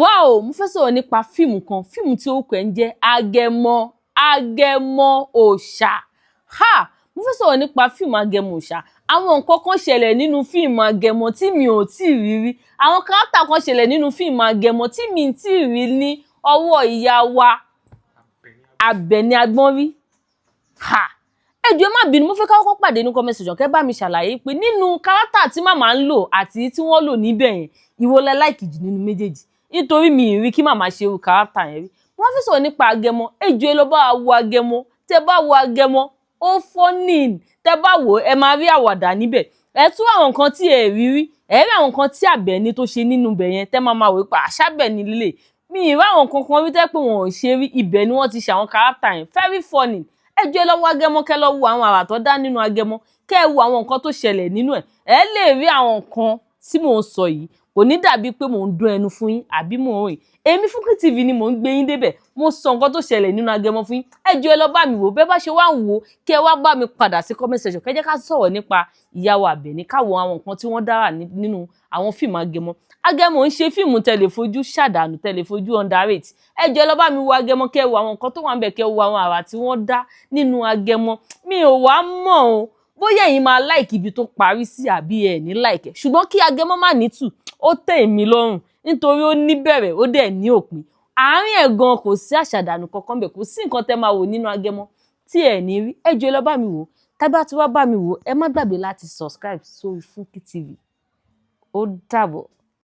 Wow, mo fẹ́ sọ̀rọ̀ nípa fíìmù kan, fíìmù tí orúkọ ẹ̀ ń jẹ́ Agẹmọ, Agẹmọ Òòṣà. Ha! Mo fẹ́ sọ̀rọ̀ nípa fíìmù Agẹmọ Òòṣà. Àwọn nǹkan kan ṣẹlẹ̀ nínú fíìmù Agẹmọ tí mi ò tíì rí rí. Àwọn character kan ṣẹlẹ̀ nínú fíìmù Agẹmọ tí mi ò tíì rí ní ọwọ́ ìyá wa Àbẹ̀ní Agbọ́n rí. Ha! Ẹ jọ̀ọ́, ẹ má bínú, mo fẹ́ ká kọ́kọ́ pàdé ní comment section, kẹ́ bá mi ṣàlàyé pé nínú character tí màmá ń lò àti tí wọ́n lò níbẹ̀ yẹn, ìwo lẹ like jù nínú méjèèjì? Nítorí mi ì rí kí màmá ṣe irú character yẹn rí. Wọ́n fi sọ̀rọ̀ nípa Agẹmọ. Ẹ jọ̀ọ́, ẹ lọ bá wa wo Agẹmọ. Tẹ́ bá wo Agẹmọ, ó funny. Tẹ́ bá wò ó, ẹ máa rí àwàdà níbẹ̀. Ẹ tún àwọn nǹkan tí ẹ rí rí, ẹ rí àwọn nǹkan tí Àbẹ̀ní tó ṣe nínú ibẹ̀ yẹn, tẹ́ máa máa wò pé àṣàbẹ̀ní lílè. Mi ì rí àwọn nǹkan kan rí tẹ́ pé wọn ò ṣe rí. Ibẹ̀ ni wọ́n ti ṣe àwọn character yẹn, very funny. Ẹ jọ̀ọ́, ẹ lọ wo Agẹmọ, kẹ́ lọ wo àwọn àrà tó dá nínú Agẹmọ, kẹ́ ẹ wo àwọn nǹkan tó ṣẹlẹ̀ nínú ẹ̀. Ẹ lè rí àwọn nǹkan tí mò ń sọ yìí, kò ní dàbí pé mò ń dún ẹnu fún yín àbí mò ń rìn. Èmi Funky TV ni mò ń gbé yín débẹ̀. Mo sọ nǹkan tó ṣẹlẹ̀ nínú Agẹmọ fún yín. Ẹ jọ̀ọ́, ẹ lọ bá mi wò. Bẹ́ẹ̀ bá ṣe wá ń wò, kí ẹ wá bá mi padà sí comment section, kẹ́ jẹ́ ká sọ̀rọ̀ nípa ìyàwó Àbẹ̀ní, káwọn àwọn nǹkan tí wọ́n dára nínú àwọn fíìmù Agẹmọ. Agẹmọ ń ṣe fíìmù tẹ́ fojú ṣàdánù, tẹ́ fojú underrate. Ẹ jọ̀ọ́, ẹ lọ bá mi wo Agẹmọ, kẹ́ wo àwọn nǹkan tó wà ń bẹ̀, kẹ́ wo àwọn àrà tí wọ́n dá nínú Agẹmọ. Mi ò wá mọ̀ o bóyá ẹ̀yin máa like ibi tó parí sí àbí ẹ̀ ní like ẹ̀, ṣùgbọ́n kí Agẹmọ má ní tù, ó tẹ́ èmi lọ́rùn, nítorí ó ní bẹ̀rẹ̀, ó dẹ̀ ní òpin. Àárín ẹ̀ gan, kò sí àṣàdànù kankan bẹ̀. Kò sí nǹkan tẹ́ máa wò nínú Agẹmọ tí ẹ̀ ní rí. Ẹ jọ̀ọ́, ẹ lọ bá mi wò. Tábà tí wá bá mi wò, ẹ má gbàgbé láti subscribe sórí Funky TV. Ó dàbọ̀.